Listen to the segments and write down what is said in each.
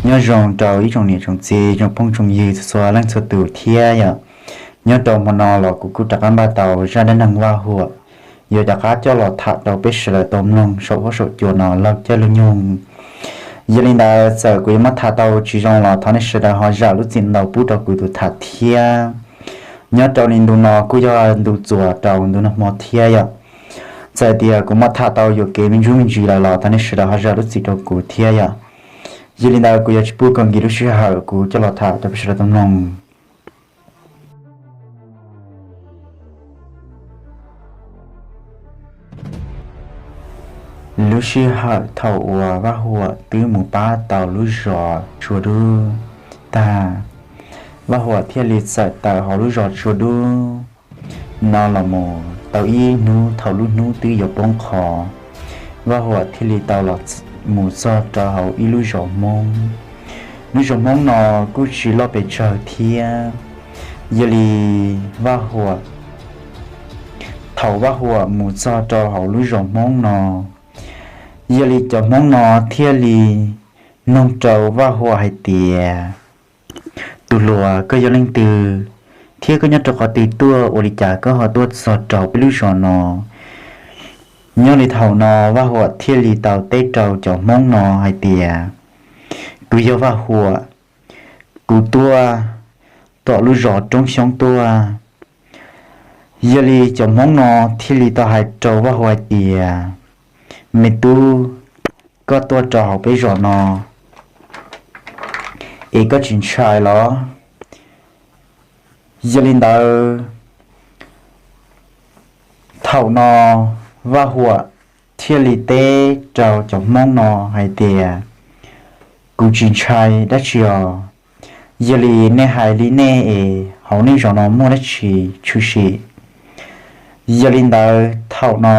Nyob zoo rau ib tsoom niam tsoom txiv, tsoom phooj tsoom ywg txhua txhua leej txhua tus thiab yom. Nyob rau hmo no los kuv kuj rov qab npaj tau zaj dab neeg Vaj Huam yuav rov qab coj los tham rau peb sawv daws tau mloog saum huab saum cua no laug caij laug nyoog. Yog li ntawd txawm kuv yuav muab tham tau tsis zoo los thov nej sawv daws ho zam lub txim ntau pub rau kuv tus tham thiab. Nyob rau li ntu no kuj yog ntu txuas rau ntu nag hmo thiab yom. Txawm tias kuv muab tham tau yuam kev me ntsuj me ntsis lawm los thov nej sawv daws ho zam lub txim rau kuv thiab yom. Yog li ntawd kuv yuav tsis pub kom nkim lub sij hawm, kuv coj los tham rau peb sawv daws tau mloog. Lub sij hawm thaum uas Vaj Huam twb mus pab tau lub zos Tsua Dub tag, Vaj Huam thiaj li txawm tawm hauv lub zos Tsua Dub no los mus tau ib hnub, thaum lub hnub twb yuav poob qho, Vaj Huam thiaj li tau los mus txog rau hauv ib lub zos Hmoob. Lub zos Hmoob no kuj tsis loj pes tsawg thiab. Yog li Vaj Huam, thaum Vaj Huam mus txog rau hauv lub zos Hmoob no, yog li cov Hmoob no thiaj li nug rau Vaj Huam hais tias, tus hluas, koj yog leej twg thiab koj nyob rau qhov twg tuaj, ua li cas koj ho tuaj txog rau peb lub zos no? Nyob li thaum no Vaj Huam thiaj li tau teb rau cov Hmoob no hais tias, kuv yog Vaj Huam, kuv tuaj tom lub zos Roob Xyoob tuaj. Yog li cov Hmoob no thiaj li tau hais rau Vaj Huam hais tias, me tub, koj tuaj rau hauv peb zos no es koj tsis ntshai los? Yog li ntawd, thaum no Vaj Huam thiaj li teb rau cov Hmoob no hais tias, kuv tsis ntshai dab tsi os. Yog li nej hais li nej es hauv nej zos no muaj dab tsi tshwm sim? Yog li ntawd thaum no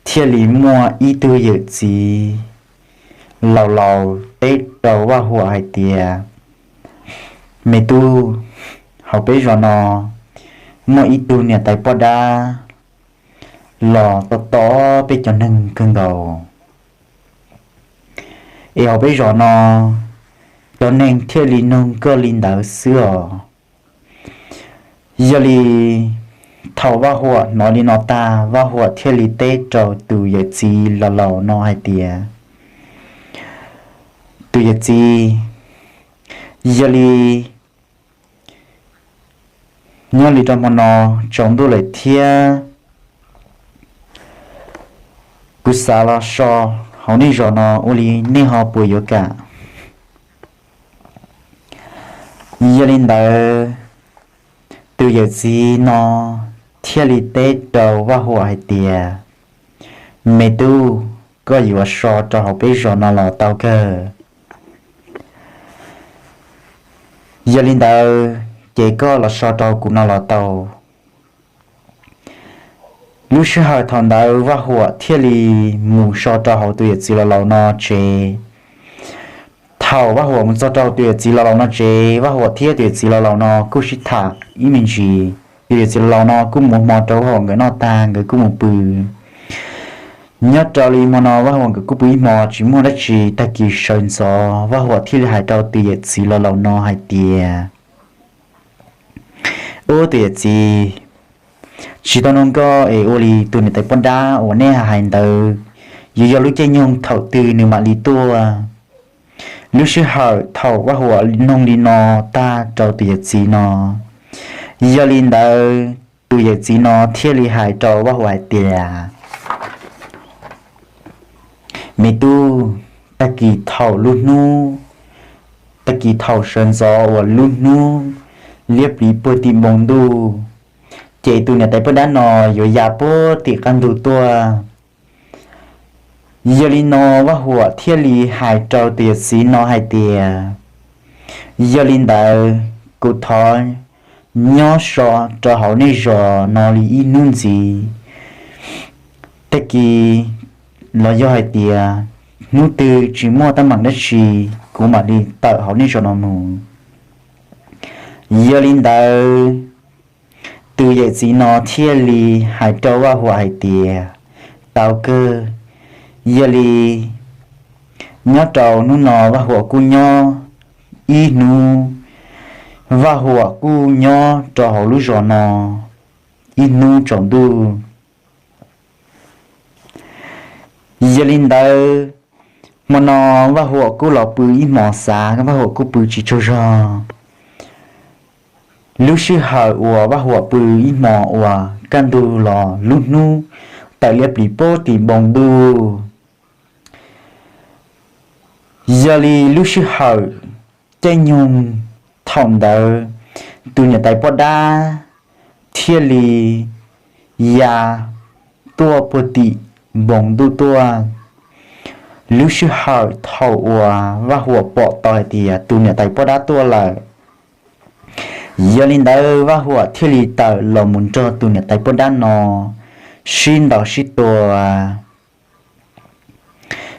thiaj li muaj ib tug yawm txiv laus laus teb rau Vaj Huam hais tias, me tub, hauv peb zos no muaj ib tug niam tais poj dab los to to peb cov neeg kawg nkaus, es hauv peb zos no cov neeg thiaj li nug koj li ntawd xwb os. Yog li thaum Vaj Huam hnov li no tag, Vaj Huam thiaj li teb rau tus yawm txiv laus laus no hais tias, tus yawm txiv, yog li nyob li rau hmo no tsaus ntuj lawm thiab, kuv xav los so hauv nej zos no, ua li nej ho puas yuav kam? Yog li ntawd, tus yawm txiv no thiaj li teb rau Vaj Huam hais tias, me tub, koj yuav so rau hauv peb zos no los tau kawg. Yog li ntawd ces koj los so rau kuv no los tau. Lub sij hawm thaum ntawd Vaj Huam thiaj li mus so rau hauv tus yawm txiv laus laus no tsev. Thaum Vaj Huam mus txog rau tus yawm txiv laus laus no tsev, Vaj Huam thiab tus yawm txiv laus laus no kuj sib tham ib me ntsis. Tus yawm txiv laus laus no kuj muab hmo rau Vaj Huam nkawd noj tag nkawd kuj mus pw. Nyob rau li hmo no Vaj Huam nkawd kuj pw ib hmo tsis muaj dab tsi, tag kis sawv ntxov Vaj Huam thiaj li hais rau tus yawm txiv laus laus no hais tias, ub, tus yawm txiv, tsis tau nug koj es ua li tus niam tais poj dab uas nej hais ntawd yuav yog lub caij nyoog thaum twg nws mam li tuaj? Lub sij hawm thaum Vaj Huam nug li no tag rau tus yawm txiv no, yog li ntawd tus yawm txiv no thiaj li hais rau Vaj Huam hais tias, me tub, tag kis thaum lub hnub, tag kis thaum sawv ntxov uas lub hnub liab pliv puag tim npoo ntuj, ces tus niam tais poj dab no yuav ya puag tim qab ntug tuaj. Yog li no Vaj Huam thiaj li hais rau tus yawm txiv no hais tias, yog li ntawd kuv thov nyob so rau hauv nej zos no li ib hnub ntxiv. Tag kis los yog hais tias hnub twg tsis muaj teeb meem dab tsi, kuv mam li tawm hauv nej zos no mus. Yog li ntawd tus yawm txiv no thiaj li hais rau Vaj Huam hais tias, tau kawg, yog li nyob rau hnub no Vaj Huam kuj nyob ib hnub, Vaj Huam kuj nyob rau hauv lub zos no ib hnub tsaus ntuj. Yog li ntawd, hmo no Vaj Huam kuj los pw ib hmos xav, Vaj Huam kuj pw tsis tsaug zog. Lub sij hawm uas Vaj Huam pw ib hmos uas kaj ntug los lub hnub tawm liab plis puag tim npoo ntuj. Yog li lub sij hawm caij nyoog thaum ntawd, tus niam tais poj dab thiaj li ya tuaj puag tim npoo ntuj tuaj. Lub sij hawm thaum uas Vaj Huam pom tau hais tias tus niam tais poj dab tuaj lawm, yog li ntawd Vaj Huam thiaj li tawm los mus nrog tus niam tais poj dab no sib ntaus sib tua.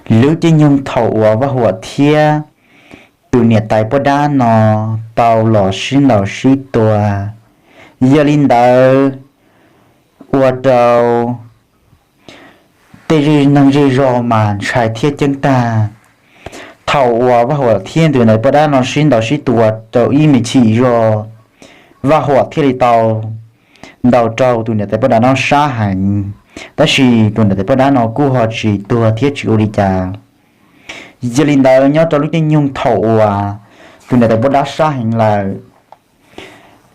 Lub caij nyoog thaum uas Vaj Huam thiab tus niam tais poj dab no tau los sib ntaus sib tua, yog li ntawd ua rau tej neeg zej zog mas ntshai thiab ceeb tag. Thaum uas Vaj Huam thiab tus niam tais poj dab no sib ntaus sib tua rau ib me chim zog, Vaj Huam thiaj li tau ntaus rau tus niam tais poj dab no sab heev, tab sis tus niam tais poj dab no kuj ho tsis tuag thiab tsis ua li cas. Yog li ntawd nyob rau lub caij nyoog thaum uas tus niam tais poj dab sab heev lawm,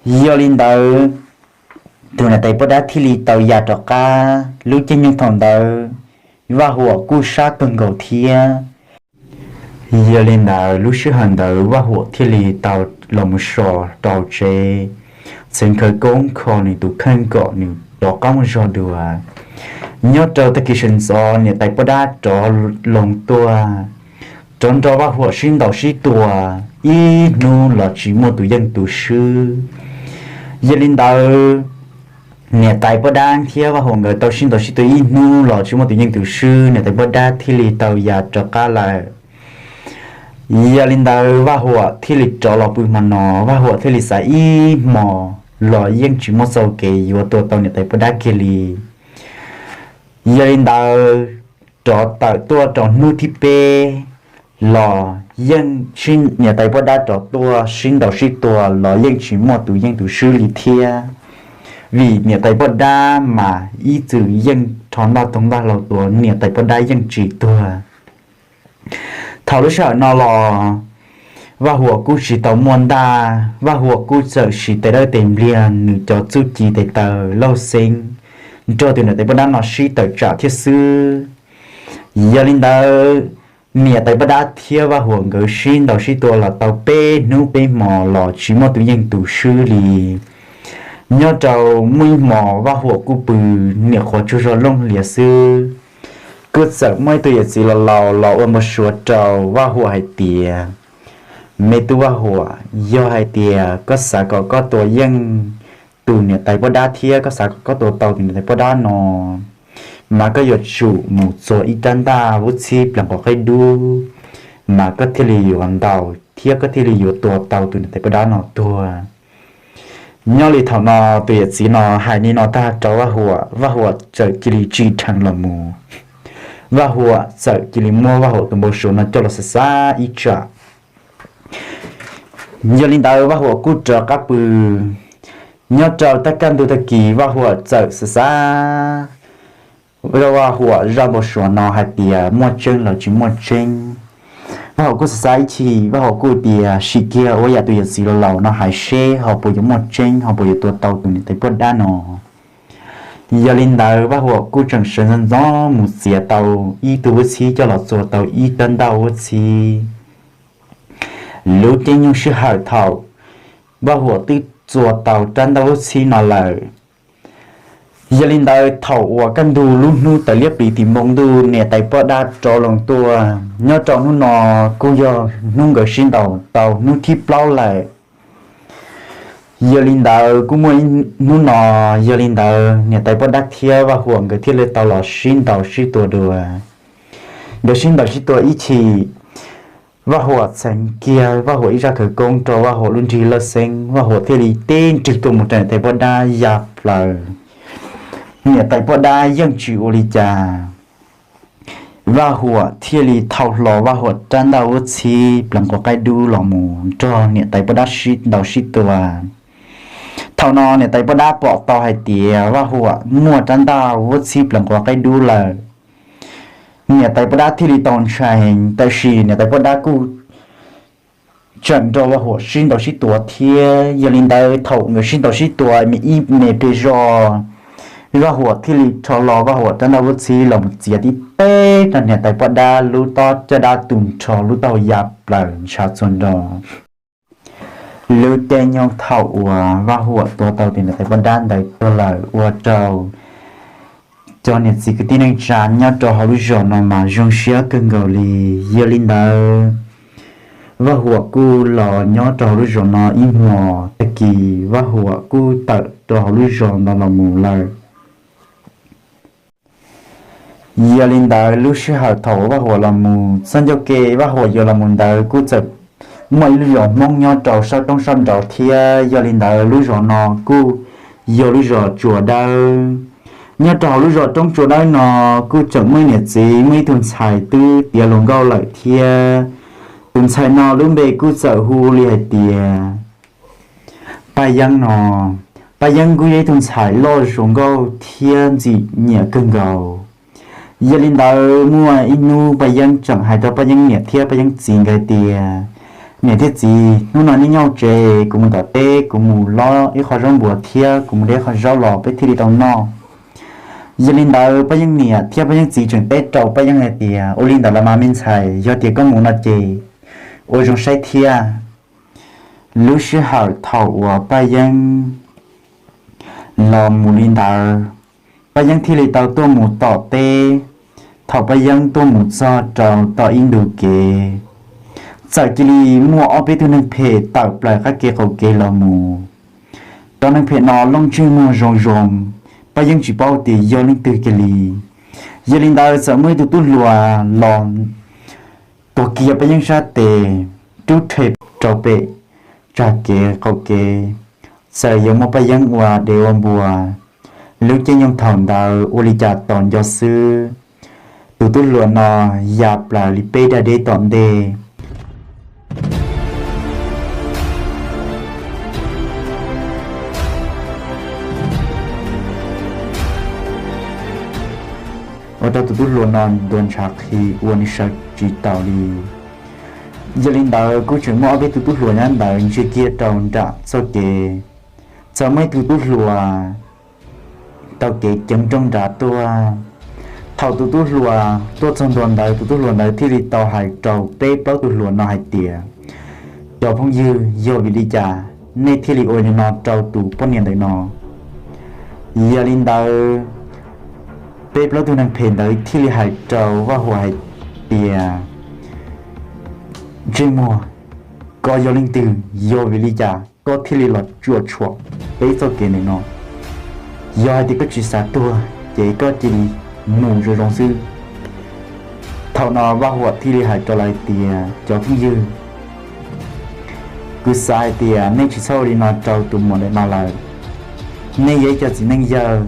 yog li ntawd tus niam tais poj dab thiaj li tau ya rov qab. Lub caij nyoog thaum ntawd Vaj Huam kuj sab kawg nkaus thiab. Yog li ntawd lub sij hawm ntawd Vaj Huam thiaj li tau los mus so rau tsev, txeev khawv koob kho nws tus kheej kom nws rov qab muaj zog dua. Nyob rau tag kis sawv ntxov niam tais poj dab rov loo tuaj, rov nrog Vaj Huam sib ntaus sib tua ib hnub los tsis muaj tus yeej tus swb. Yog li ntawd niam tais poj dab thiab Vaj Huam nkawd tau sib ntaus sib tua ib hnub los tsis muaj tus yeej tus swb, niam tais poj dab thiaj li tau ya rov qab lawm. Yog li ntawd Vaj Huam thiaj li rov los pw hmo no, Vaj Huam thiaj li xav ib hmos los yeej tsis muaj txoj kev yuav tua tau niam tais poj dab kiag li. Yog li ntawd rov tawm tuaj rau hnub thib peb los yeej, niam tais poj dab rov tuaj sib ntaus sib tua los yeej tsis muaj tus yeej tus swb li thiab, vim niam tais poj dab mas ib txwm yeej rho ntaj toog ntaj hlau tua, niam tais poj dab yeej tsis tuag. Thaum lub sij hawm no los Vaj Huam kuj tsis tau muaj ntaj, Vaj Huam kuj txawm siv tes dawb tes npliag nws cov txuj ci tes taw lauj xeeb nrog tus niam tais poj dab no sib tawm tsam thiab xwb. Yog li ntawd niam tais poj dab thiab Vaj Huam nkawd sib ntaus sib tua los tau peb hnub peb hmo los tsis muaj tus yeej tus swb li. Nyob rau muaj ib hmo Vaj Huam kuj pw niam qhuav tsaug zog looj hlias xwb, kuj txawm muaj ib tug yawm txiv laus laus los ua npau suav rau Vaj Huam hais tias, me tub Vaj Huam, yog hais tias koj xav kom koj tua yeej tus niam tais poj dab thiab koj xav kom koj tua tau tus niam tais poj dab no, mas koj yuav tsum mus txua ib rab ntaj ub txhib plees quav qaib dub, mas koj thiaj li yuav ntaus thiab koj thiaj li yuav tua tau tus niam tais poj dab no tuag. Nyob li thaum no tus yawm txiv no hais li no tag rau Vaj Huam, Vaj Huam txawm cia li tsim dheev los mus. Vaj Huam txawm cia li muab Vaj Huam tus npau suav no coj los xav xav ib tsam. Yog li ntawd Vaj Huam kuj rov qab pw. Nyob rau tag kaj ntug tag kis Vaj Huam txawm xav xav Vaj Huam zaj npau suav no hais tias muaj tseeb los tsis muaj tseeb. Vaj Huam kuj xav xav ib chim, Vaj Huam kuj tias sim kiag ua yam tus yawm txiv laus laus no hais seb ho puas yuav muaj tseeb, ho puas yuav tua tau tus niam tais poj dab no. Yog li ntawd Vaj Huam kuj tseem sawv ntxov ntxov mus txiav tau ib tug ub txhib coj los txua tau ib rab ntaj ub txhib. Lub caij nyoog sij hawm thaum Vaj Huam twb txua tau rab ntaj ub txhib no lawm, Yog li ntawd thaum uas kaj ntug lub hnub tawm liab pliv tim npoo ntuj, niam tais poj dab rov loo tuaj. Nyob rau hnub no kuj yog hnub nkawd sib ntaus tau hnub thib plaub lawm. Yog li ntawd kuj muaj ib hnub no, yog li ntawd niam tais poj dab thiab Vaj Huam nkawd thiaj li tau los sib ntaus sib tua dua. Nkawd sib ntaus sib tua ib chim, Vaj Huam txheev kiag Vaj Huam ib zaj khawv koob rau Vaj Huam lub nrig laj xeeb, Vaj Huam thiaj li teb nrig tuaj mus rau niam tais poj dab ya plaws. Niam tais poj dab yeej tsis ua li cas, Vaj Huam thiaj li thau hlo Vaj Huam rab ntaj vuab txhib pleev quav qaib dub los mus nrog niam tais poj dab sib ntaus sib tua. Thaum no niam tais poj dab pom tau hais tias Vaj Huam muaj rab ntaj vuab txhib pleev quav qaib dub lawm, niam tais poj dab thiaj li tau ntshai heev, tab sis niam tais poj dab kuj tseem nrog Vaj Huam sib ntaus sib tua thiab. Yog li ntawd thaum nkawd sib ntaus sib tua me ib me pliag zog, Vaj Huam thiaj li rho hlo Vaj Huam rab ntaj vuab txhib los mus txiav tib teg rau niam tais poj dab lub tob caj dab tu nrho lub taub hau ya plaws ntshav txhua nrho. Lub caij nyoog thaum uas Vaj Huam tua tau tus niam tais poj dab ntawd tuag lawm ua rau cov niam txiv kwv tij neej tsa nyob rau hauv lub zos no mas zoo siab kawg nkaus li. Yog li ntawd Vaj Huam kuj los nyob rau hauv lub zos no ib hmos, tag kis Vaj Huam kuj tawm rau hauv lub zos no los mus lawm. Yog li ntawd lub sij hawm thaum uas Vaj Huam los mus txoj ncauj ke Vaj Huam yuav los mus ntawd kuj txawm muaj ib lub zos Hmoob nyob rau sab roob sab nraud thiab. Yog li ntawd lub zos no kuj yog lub zos Tsua Dawb. Nyob rau hauv lub zos roob Tsua Dawb no kuj tseem muaj niam txiv muaj ib tug ntxhais twb tiav hluas nkauj lawm thiab. Tus ntxhais no lub npe kuj txawm hu li hais tias Paj Yeeb no. Paj Yeeb kuj yog ib tug ntxhais loj zoo nkauj thiab ntxim nyiam kawg nkaus. Yog li ntawd muaj ib hnub Paj Yeeb tseem hais rau Paj Yeeb niam thiab Paj Yeeb txiv nkawd tias, niam thiab txiv, hnub no nej nyob hauv tsev, kuv mus tom teb, kuv mus lob ib qho zaub npua thiab kuv mus de ib qho zaub los peb thiaj li tau noj. Yog li ntawd Paj Yeeb niam thiab Paj Yeeb txiv tseem teb rau Paj Yeeb hais tias, ua li ntawd los mas me ntxhais, yog tias koj mus no ces ua zoo saib thiab. Lub sij hawm thaum uas Paj Yeeb los mus li ntawd, Paj Yeeb thiaj li tau tuaj mus tom teb. Thaum Paj Yeeb tuaj mus txog rau tom ib ntu kev, txawm cia li muaj ob peb tug neeg phem tawm plaws qab kev qaum kev los mus. Cov neeg phem no loj ntsej muag zoo zoo, Paj Yeeb tsis paub tias yog leej twg kiag li. Yog li ntawd txawm muaj ib tug tub hluas los tuag kiag Paj Yeeb sab tes, rub rhe rau pem tsag kev qaum kev, txawm yuav muab Paj Yeeb ua dev ua npua. Lub caij nyoog thaum ntawd ua li cas tos nco xwb, tus tub hluas no ya plaws li peb dag deb tom ntej. Ua rau tus tub hluas no ntuas ntshav qhi ua nws sawv tsis taus li. Yog li ntawd kuj tseem muaj ob peb tug tub hluas nyob ntawd ntsia kiag rau nram txoj kev, txawm muaj ib tug tub hluas taug kev ceev nrooj nrad tuaj. Thaum tus tub hluas tuaj txog ntua ntawd, tus tub hluas ntawd thiaj li tau hais rau peb plaub tug hluas no hais tias, cov phooj ywg, yog vim li cas nej thiaj li ua li no rau tus poj niam ntawm no? Yog li ntawd, peb plaub tug neeg phem ntawd thiaj li hais rau Vaj Huam hais tias, ntsej muag, koj yog leej twg, yog vim li cas koj thiaj li los tsuam tshuam peb txoj kev ntawm no? Yog hais tias koj tsis xav tuag ces koj cia li mus zoo zoo xwb. Thaum no Vaj Huam thiaj li hais rau lawv tias, cov phooj ywg, kuv xav hais tias nej tsis txhob ua li no rau tus muam ntawm no lawm. Nej yog ib co txiv neej yawg,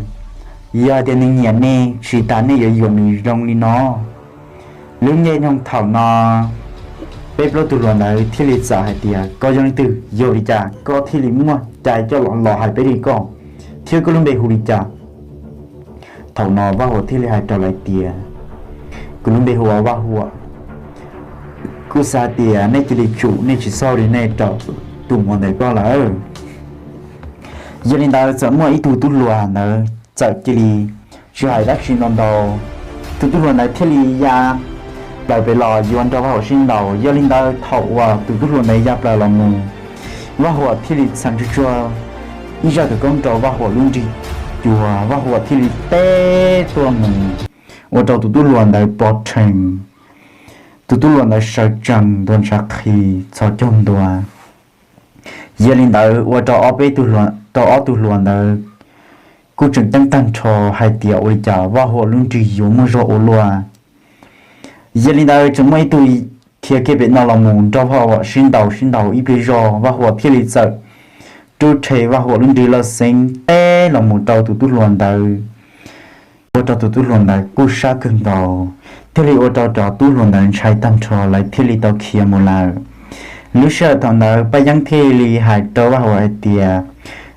yog hais tias nws nyiam nej tsis tas nej yuav yuam nws zoo li no. Lub caij nyoog thaum no, peb plaub tug hluas ntawd thiaj li txawm hais tias, koj yog leej twg, yog li cas koj thiaj li muaj cai coj los los hais peb li koj, thiab koj lub npe hu li cas? Thaum no Vaj Huam thiaj li hais rau lawv tias, kuv lub npe hu ua Vaj Huam. Kuv xav hais tias nej cia li tsum, nej tsis txhob li nej rau tus muam ntawm koj lawm. Yog li ntawd txawm muaj ib tug tub hluas ntawd txawm cia li tsis hais dab tsi ntau ntau, tus tub hluas ntawd thiaj li ya plaws pem los yuav nrog Vaj Huam sib ntaus. Yog li ntawd thaum uas tus tub hluas ntawd ya plaws los mus, Vaj Huam thiaj li txheev tsuag tsuag ib zaj khawv koob rau Vaj Huam lub nrig Vaj Huam thiaj li teb tuaj mus ua rau tus tub hluas ntawd pov rhees. Tus tub hluas ntawd sawv tsees ntua ntshav qhi txhos caug ntua. Yog li ntawd ua rau ob peb tug hluas, rau ob tug hluas ntawd kuj tseem ceeb tag nrho hais tias ua li cas Vaj Huam lub nrig yuav muaj zog ua luaj. Yog li ntawd tseem muaj ib tug khiav kiag pem no los mus nrog Vaj Huam sib ntaus sib ntaus ib pliag zog, Vaj Huam thiaj li txawm rub rhe Vaj Huam lub nrig loj xeeb teb los mus rau tus tub hluas ntawd, ua rau tus tub hluas ntawd kuj sab kawg nkaus, thiaj li ua rau cov tub hluas ntawd ntshai tag nrho lawv thiaj li tau khiav mus lawm. Lub sij hawm thaum ntawd Paj Yeeb thiaj li hais rau Vaj Huam hais tias,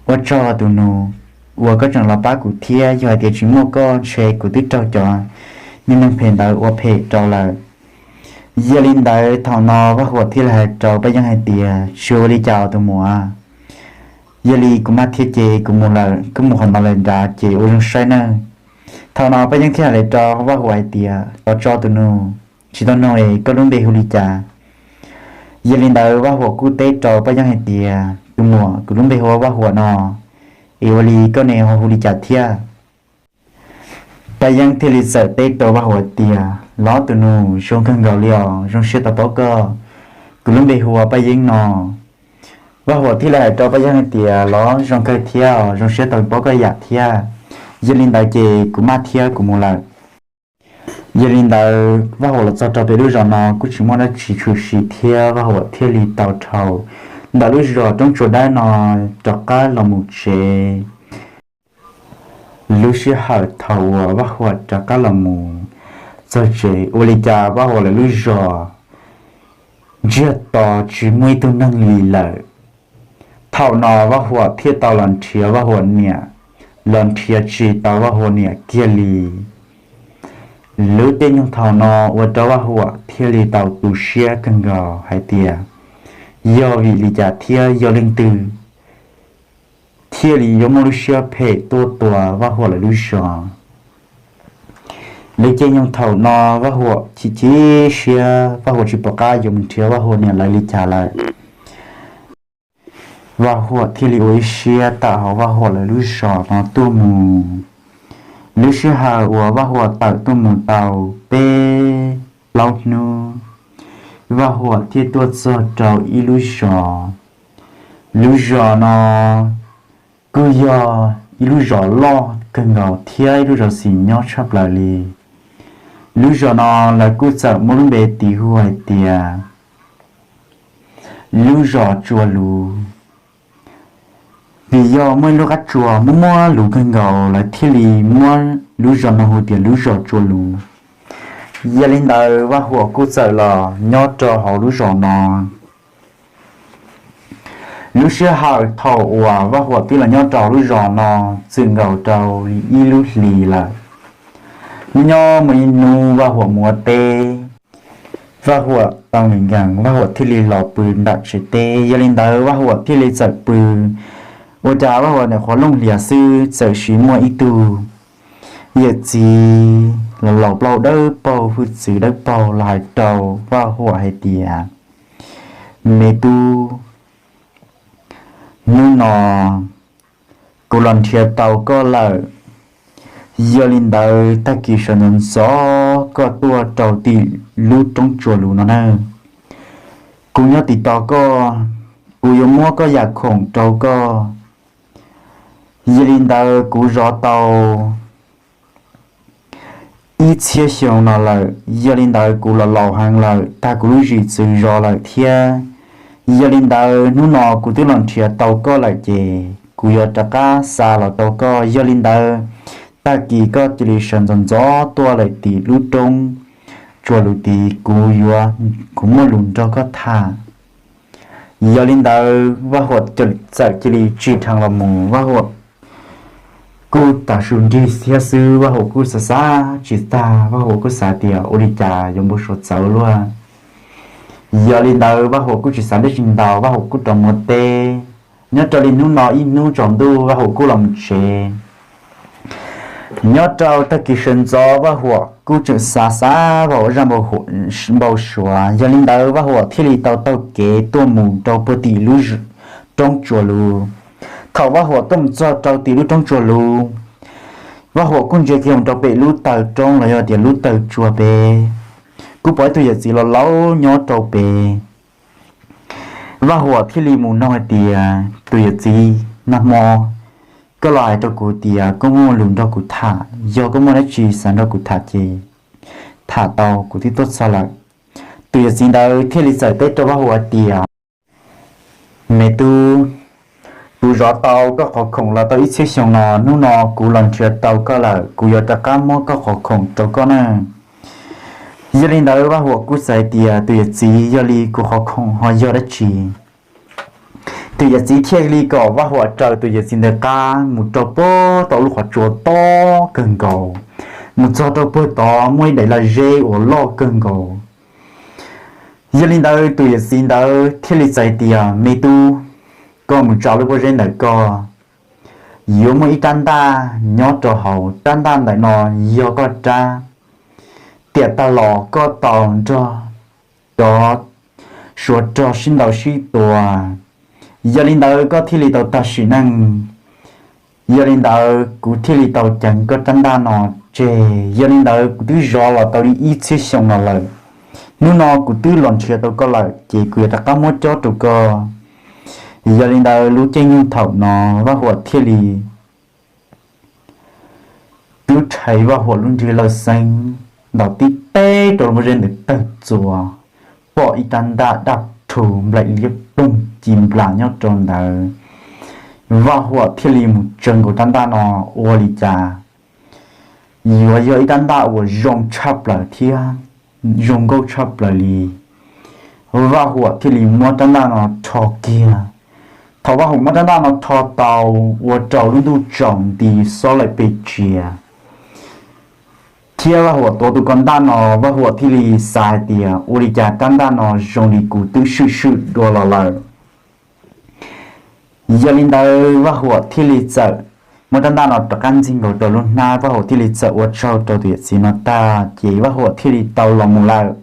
ua tsaug tus nus uas koj tseem los pab kuv thiab, yog hais tias tsis muaj koj ntshe kuv twb raug cov neeg phem ntawd ua phem rau lawm. Yog li ntawd thaum no Vaj Huam thiaj li hais rau Paj Yeeb hais tias, tsis ua li cas tus muam, yog li kuv maj thiab ces kuv mus lawm, koj mus qhov no lawm nrad ces ua zoo saib nawb. Thaum no Paj Yeeb thiaj hais rau Vaj Huam hais tias, thov tso tus nus, tsis tau nug es koj lub npe hu li cas? Yog li ntawd Vaj Huam kuj teb rau Paj Yeeb hais tias, tus muam, kuv lub npe hu ua Vaj Huam no, es ua li koj ne ho hu li cas thiab? Paj Yeeb thiaj li txawm teb rau Vaj Huam tias, los tus nus, zoo kawg nkaus li os, zoo siab tau paub koj, kuv lub npe hu ua Paj Yeeb no. Vaj Huam thiaj li hais rau Paj Yeeb hais tias, los zoo kawg thiab os, zoo siab tau paub koj yam thiab. Yog li ntawd ces kuv maj thiab kuv mus lawm. Yog li ntawd Vaj Huam los txog rau pem lub zos no kuj tsis muaj dab tsi tshwm sim thiab, Vaj Huam thiaj li tau dhau ntawm lub zos Roob Tsua Dawb no rov qab los mus tsev. Lub sij hawm thaum uas Vaj Huam rov qab los mus txog tsev, ua li cas Vaj Huam lawv lub zos ntsiag to tsis muaj ib tug neeg li lawm. Thaum no Vaj Huam thiaj tau los nrhiav Vaj Huam niam, los nrhiav tsis tau Vaj Huam niam kiag li. Lub caij nyoog thaum no ua rau Vaj Huam thiaj li tau tu siab kawg nkaus hais tias, yog vim li cas thiab yog leej twg thiaj li yuav muaj lub siab phem tuaj tua Vaj Huam lawv lub zos. Lub caij nyoog thaum no Vaj Huam chim chim siab, Vaj Huam tsis pom qab yuav mus nrhiav Vaj Huam niam lawv li cas lawm. Vaj Huam thiaj li ua ib siab tawm hauv Vaj Huam lawv lub zos no tuaj mus. Lub sij hawm uas Vaj Huam tawm tuaj mus tau peb plaub hnub, Vaj Huam thiaj tuaj txog rau ib lub zos. Lub zos no kuj yog ib lub zos loj kawg nkaus thiab ib lub zos xis nyob tshaj plaws li. Lub zos no lawv kuj txawm muab lub npe tis hu hais tias lub zos Tsua Luv. Vim yog muaj ib lub qab tsua muaj muaj luv kawg nkaus, lawv thiaj li muab lub zos no hu tias lub zos Tsua Luv. Yog li ntawd Vaj Huam kuj txawm los nyob rau hauv lub zos no. Lub sij hawm thaum uas Vaj Huam twb los nyob rau lub zos no txwm nkaus rau li ib lub hlis lawm, nyob muaj ib hnub Vaj Huam mus ua teb, Vaj Huam tau nkees nkees, Vaj Huam thiaj li los pw nram tsev teb. Yog li ntawd Vaj Huam thiaj li txawm pw, ua cas Vaj Huam nim qhuav looj hlias xwb txawm sim muaj ib tug yawm txiv los laus plaub dawb paug, hwj txwv dawb paug los hais rau Vaj Huam hais tias, me tub, hnub no kuv los nrhiav tau koj lawm. Yog li ntawd tag kis sawv ntxov ntxov koj tuaj rau tim lub roob Tsua Luv no nawb. Kuv nyob tim tos koj, kuv yuav muab koj yam khoom rau koj. Yog li ntawd kuv zov tau ib txhiab xyoo no lawm, yog li ntawd kuv los laus heev lawm, tag kuv lub zim txwv zov lawm thiab. Yog li ntawd hnub no kuv twb los nrhiav tau koj lawm ces kuv yuav rov qab xa los rau koj. Yog li ntawd tag kis koj cia li sawv ntxov ntxov tuaj lawm tim lub roob Tsua Luv tid, kuv yuav, kuv muaj lus nrog koj tham. Yog li ntawd Vaj Huam txawm cia li tsim dheev los mus. Vaj Huam kuj tas su nrig thiab xwb, Vaj Huam kuj xav xav tsis tag, Vaj Huam kuj xav tias ua li cas yuav npau suav txawv luaj. Yog li ntawd Vaj Huam kuj tsis xav dab tsi ntau, Vaj Huam kuj rov mus teb. Nyob rau li hnub no ib hnub tsaus ntuj Vaj Huam kuj los mus tsev. Nyob rau tag kis sawv ntxov Vaj Huam kuj tseem xav xav Vaj Huam zaj npau suav, yog li ntawd Vaj Huam thiaj li tau taug kev tuaj mus rau puag tim lub roob Tsua Luv. Thaum Vaj Huam tuaj mus txog rau tim lub roob Tsua Luv, Vaj Huam kuj ntsia kiag mus rau pem lub taw roob los yog tias lub taw tsua pem, kuj pom ib tug yawm txiv laus laus nyob rau pem. Vaj Huam thiaj li mus nug hais tias, tus yawm txiv, nag hmo koj los hais rau kuv tias koj muaj lus nrog kuv tham, yog koj muaj dab tsi xav nrog kuv tham ces tham tau, kuv twb tuaj txog lawm. Tus yawm txiv ntawd thiaj li txawm teb rau Vaj Huam hais tias, me tub, kuv zov tau koj qhov khoom los tau ib txhiab xyoo no, hnub no kuv los nrhiav tau koj lawm, kuv yuav rov qab muab koj qhov khoom rau koj na. Yog li ntawd Vaj Huam kuj xav hais tias, tus yawm txiv, yog li kuv qhov khoom ho yog dab tsi? Tus yawm txiv thiaj li kom Vaj Huam raws tus yawm txiv ntawd qab mus rau puag tom lub qhov tsua tob kawg nkaus, mus txog rau puag tod muaj ib daim lag zeb uas loj kawg nkaus. Yog li ntawd tus yawm txiv ntawd thiaj li txais tias, me tub, koj mus tsa lub pob zeb ntawm koj, yuav muaj ib rab ntaj nyob rau hauv, rab ntaj ntawm no yog koj rab, tiam tag los koj tau nrog cov suav rog sib ntaus sib tua. Yog li ntawd koj thiaj li tau tag sim neej. Yog li ntawd kuv thiaj li tau ceev koj rab ntaj no tseg. Yog li ntawd kuv twb zov los tau li ib txhiab xyoo no lawm, hnub no kuv twb los nrhiav tau koj lawm ces kuv yuav rov qab muab cob rau koj. Yog li ntawd lub caij nyoog thaum no Vaj Huam thiaj li twb rhais Vaj Huam lub nrig lawj xeeb ntaus tib teg rau lub pob zeb ntawd tawg txuas, pom ib rab ntaj daj rhu nplaim liab ploog ci nplas nyob rau ntawd. Vaj Huam thiaj li mus tsawv nkaus rab ntaj no, ua li cas yuav yog ib rab ntaj uas zoo tshaj plaws thiab zoo nkauj tshaj plaws li. Vaj Huam thiaj li muab rab ntaj no rho kiag. Thaum Vaj Huam muab rab ntaj no rho tau, ua rau lub ntuj tsaus nti xob laim pes tsias, thiab Vaj Huam tuav tus ko ntaj no, Vaj Huam thiaj li xav hais tias, ua li cas rab ntaj no zoo li kuv twb swm swm dua los lawm. Yog li ntawd Vaj Huam thiaj li txawm muab rab ntaj no rov qab ntxig nkaus rau lub hnab, Vaj Huam thiaj li txawm ua tsaug rau tus yawm txiv no tag ces Vaj Huam thiaj li tau los mus lawm.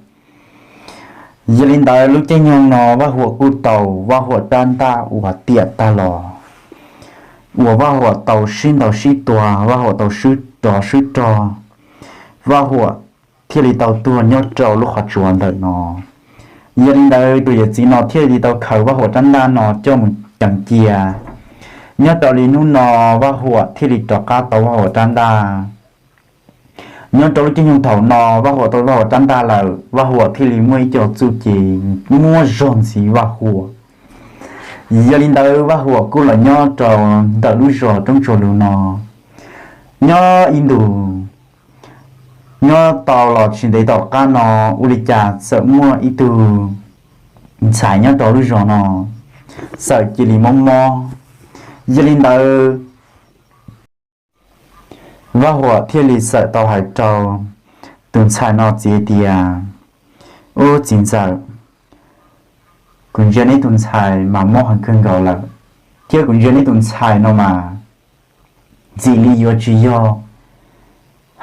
Yog li ntawd lub caij nyoog no Vaj Huam kuj tau Vaj Huam rab ntaj uas tiam tag los uas Vaj Huam tau sib ntaus sib tua, Vaj Huam tau swb rov swb rog, Vaj Huam thiaj li tau tuag nyob rau lub qhov tsua ntawm no. Yog li ntawd tus yawm txiv no thiaj li tau khaws Vaj Huam rab ntaj no coj mus ceev cia. Nyob rau li hnub no Vaj Huam thiaj li rov qab tau Vaj Huam rab ntaj. Nyob rau lub caij nyoog thaum no Vaj Huam tau Vaj Huam rab ntaj lawm, Vaj Huam thiaj li muaj ib co txuj ci muaj zog ntxiv Vaj Huam. Yog li ntawd Vaj Huam kuj los nyob rau ntawm lub zos Roob Tsuag Lus no. Nyob ib ntus, nyob tau los tsis ntev tom qab no, ua li cas txawm muaj ib tug ntxhais nyob rau lub zos no txawm cia li mob mob. Yog li ntawd Vaj Huam thiaj li txawm tau hais rau tus ntxhais no txiv tias, ub txiv ntxawm, kuv ntsia neb tus ntxhais mas mob heev kawg nkaus lawm, thiab kuv ntsia neb tus ntxhais no mas ntxim li yuav tsis yog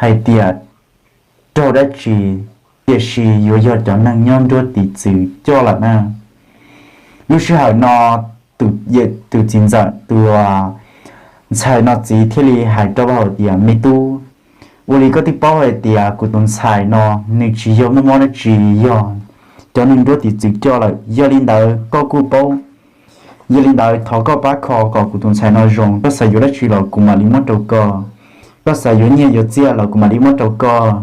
hais tias raug dab tsi, tiam sis yuav yog cov neeg nyob nruab tiv txwv coj lawm na. Lub sij hawm no tus txiv ntxawm tus ntxhais no txiv thiaj li hais rau Vaj Huam tias, me tub, ua li koj twb paub hais tias kuv tus ntxhais no nws tsis yog muaj mob dab tsi, yog cov neeg nruab tiv txwv coj lawm, yog li ntawd koj kuj paub. Yog li ntawd thov koj pab kho kom kuv tus ntxhais no zoo, koj xav yuav dab tsi los kuv mam li muab rau koj, koj xav yuav nyiaj yuav txiaj los kuv mam li muab rau koj.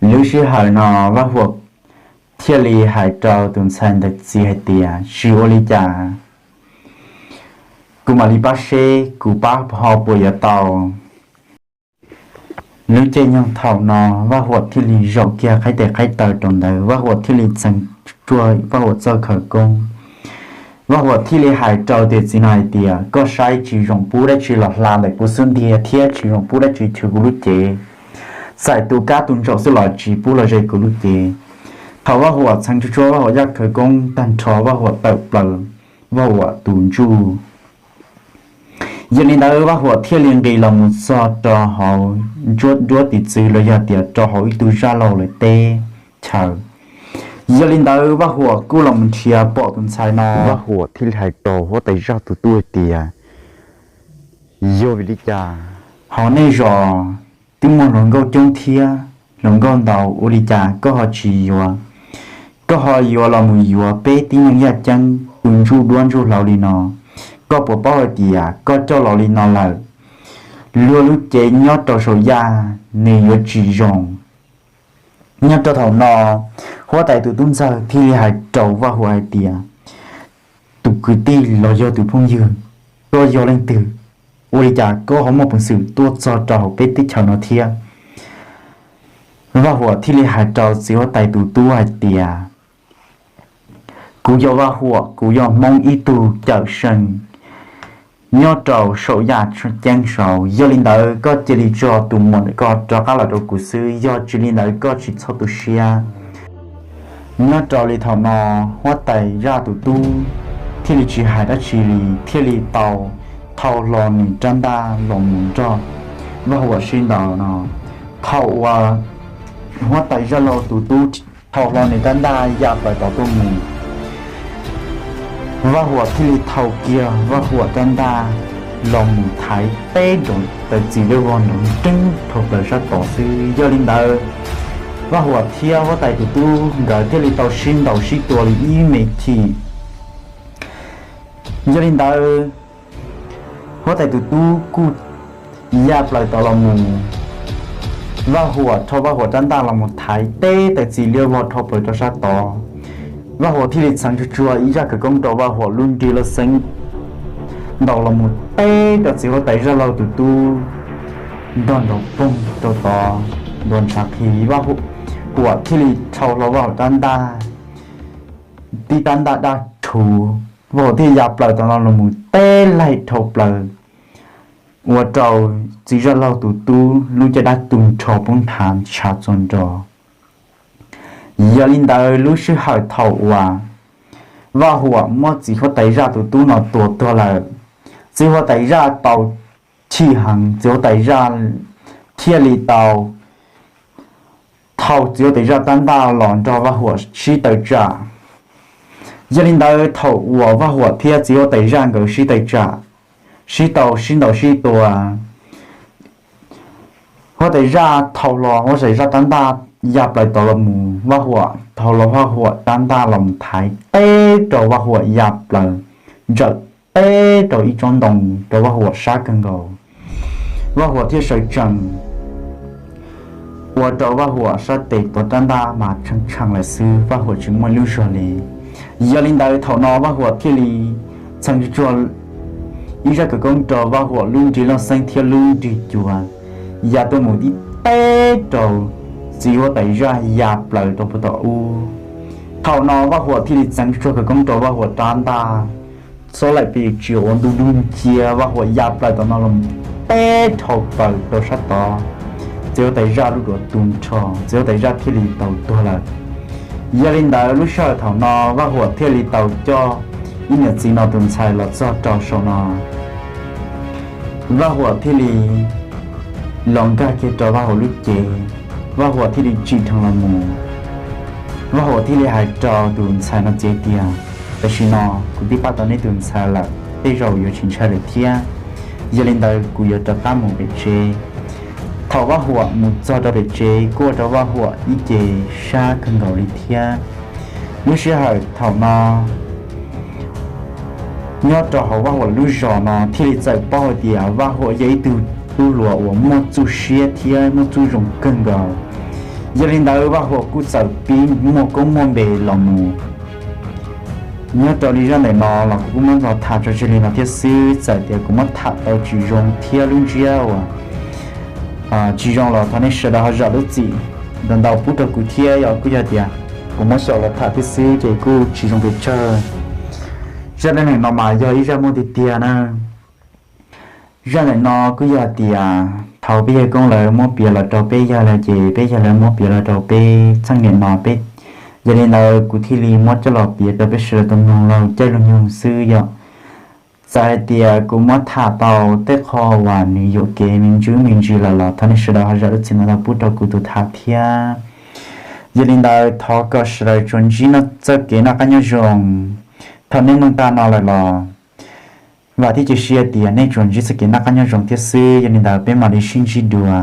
Lub sij hawm no Vaj Huam thiaj li hais rau tus ntxhais ntawd txiv hais tias, tsis ua li cas, kuv mam li pab seb kuv pab ho puas yuav tau. Lub caij nyoog thaum no Vaj Huam thiaj li zaum kiag qhaib tes qhaib taw rau ntawd, Vaj Huam thiaj li txheev tsuag Vaj Huam txoj khawv koob. Vaj Huam thiaj li hais rau tus txiv no hais tias, koj saib tsis zoo pub dab tsi los hla ntawm kuv xub ntiag thiab tsis zoo pub dab tsi chwv kuv lub cev, txawm tu kab tu ntsaum xwb los tsis pub los ze kuv lub cev. Thaum Vaj Huam txheev tsuag tsuag Vaj Huam yaj khawv koob tag nrho, Vaj Huam tawm plaws Vaj Huam tus ntsuj. Yog li ntawd Vaj Huam thiaj li nqis los mus txog rau hauv nruab tiv txwv los yog tias rau hauv ib tug zaj laug lawv teb chaws. Yog li ntawd Vaj Huam kuj los mus nrhiav pom tus ntxhais no, Vaj Huam thiaj li hais rau huab tais zaj tus tub hais tias, yog vim li cas Hauv nej zos twb muaj hluas nkauj coob thiab, hluas nkauj ntau, ua li cas koj ho tsis yuav? Koj ho yuav los mus yuav peb tib neeg yaj ceeb tus ntsuj duab ntsuj hlauv li no. Koj puas paub hais tias koj coj los li no lawm, luag lub cev nyob rau saum yaj nws yuav tsis zoo. Nyob rau thaum no, huab tais tus tub ntxawg thiaj li hais rau Vaj Huam hais tias, tus kwv tij los yog tus phooj ywg, koj yog leej twg? Ua li cas koj ho muaj peev xwm tuaj txog rau hauv peb teb chaws no thiab? Vaj Huam thiaj li hais rau txiv huab tais tus tub hais tias, kuv yog Vaj Huam, kuv yog Hmoob ib tug cawm seej nyob rau saum yaj ceeb saud. Yog li ntawd koj cia li tso tus muam ntawm koj rov qab los rau kuv xwb, yog tsis li ntawd koj tsis txhob tu siab. Nyob rau li thaum no, huab tais zaj tus tub thiaj li tsis hais dab tsi li, thiaj li tau thau hlo nws rab ntaj los mus nrog Vaj Huam sib ntaus no. Thaum uas huab tais zaj laug tus tub thau hlo nws rab ntaj ya plaws tod tuaj mus, Vaj Huam thiaj li thau kiag Vaj Huam rab ntaj los mus thaiv teb nrov tawm txim liab vog nrov nreeb dhau plaws sab tod xwb. Yog li ntawd, Vaj Huam thiab huab tais tus tub nkawd thiaj li tau sib ntaus sib tua li ib me chim. Yog li ntawd, huab tais tus tub kuj ya plaws tod los mus, Vaj Huam rho Vaj Huam rab ntaj los mus thaiv teb tawm txim liab vog dhau plaws rau sab tod. Vaj Huam thiaj li txheev tsuag tsuag ib zaj khawv koob rau Vaj Huam lub nrig loj xeeb ntaus los mus teb rau txiv huab tais zaj laug tus tub nrog nrov poog rau tod ntua ntshav qhi. Vaj Huam thiaj li rho hlo Vaj Huam rab ntaj, tib rab ntaj daj rhuv, Vaj Huam thiaj ya plaws tod no los mus teb laig dhau plaws, ua rau txiv zaj laug tus tub lub caj dab tu nrho poob nthav ntshav txua nro. Yog li ntawd lub sij hawm thaum uas Vaj Huam muab txiv huab tais zaj tus tub no tua tuag lawm, txiv huab tais zaj tau chim heev, txiv huab tais zaj thiaj li tau thau txiv huab tais zaj rab ntaj los nrog Vaj Huam sib tawm tsam. Yog li ntawd thaum uas Vaj Huam thiab txiv huab tais zaj nkawd sib tawm tsam, sib tau sib ntaus sib tua, huab tais zaj thau hlo huab tais zaj rab ntaj ya plaws tod los mus, Vaj Huam thau hlo Vaj Huam rab ntaj los mus thaiv teb rau Vaj Huam ya plaws ntsawm teb rau ib tsob ntoo rau Vaj Huam sab kawg nkaus. Vaj Huam thiaj sawv tsees, ua rau Vaj Huam sab tes tuav rab ntaj mas tshee tshee lawm xwb, Vaj Huam tsis muaj ib lub zog li. Yog li ntawd thaum no Vaj Huam thiaj li txheev tsuag tsuag ib zaj khawv koob rau Vaj Huam lub nrig loj xeeb thiab lub nrig cuav ya tuaj mus tib teb rau txiv huab tais zaj ya plaws rau puag tom ub. Thaum no Vaj Huam thiaj li txeev tsuag tsuag khawv koob rau Vaj Huam rab ntaj, xob laim pes tsis ua ntuj dub nciab, Vaj Huam ya plaws tom no los teb dhau plaws rau sab tod, txiv huab tais zaj lub duav tu nrho, txiv huab tais zaj thiaj li tau tuag lawm. Yog li ntawd lub sij hawm thaum no Vaj Huam thiaj li tau coj ib niam txiv no tus ntxhais los txog rau saum no. Vaj Huam thiaj li los nkag kiag rau Vaj Huam lub cev, Vaj Huam thiaj li tsim dheev los mus. Vaj Huam thiaj li hais rau tus ntxhais no txiv tias, tam sim no kuv twb pab tau neb tus ntxhais lawm, tej zaum yuav tsis ntshai lawm thiab. Yog li ntawd kuv yuav rov qab mus pem tsev. Thaum Vaj Huam mus txog rau pem tsev kuj ua rau Vaj Huam ib ce sab kawg nkaus li thiab. Lub sij hawm thaum no nyob rau hauv Vaj Huam lub zos no thiaj li txawm paub hais tias Vaj Huam yog ib tug tub hluas uas muaj txuj siab thiab muaj txuj zoo kawg nkaus. Yog li ntawd Vaj Huam kuj txawm pib muaj koob muaj npe los mus. Nyob rau li zaj ntawm no los kuv kuj muab los tham tso tseg li no thiab xwb, txawm tias kuv muab tham tau tsis zoo thiab lub ntsiab uas tsis zoo los thov nej sawv daws ho zam lub txim ntau ntau pub rau kuv thiab, yog kuj yog tias kuv muab xyaum los tham thiab xwb ces kuj tsis zoo pes tsawg. Zaj dab neeg no mas yog ib zaj muaj tiag tiag na. Zaj ntawm no kuj yog tias thaum peb yawg koob lawv muab piav los rau peb yawg lawm ces peb yawg lawv muab piav los rau peb txheej niam no peb, yog li ntawd kuv thiaj li muab coj los piav rau peb sawv daws tau mloog los caij lug nyoog xwb yom. Txawm hais tias kuv muab tham tau tej qho uas nws yuam kev me ntsis me ntsis lawm los thov nej sawv daws ho zam lub txim ntau ntau pub rau kuv tus tham thiab. Yog li ntawd thov kom sawv daws tsuas ntsib txoj kev noj qab nyob zoo. Thaum nej mloog tag no lawm los Vam thiab cia siab tias nej tsuas ntsib txoj kev noj qab nyob zoo thiab xwb, yog li ntawd peb mam li sib ntsib dua.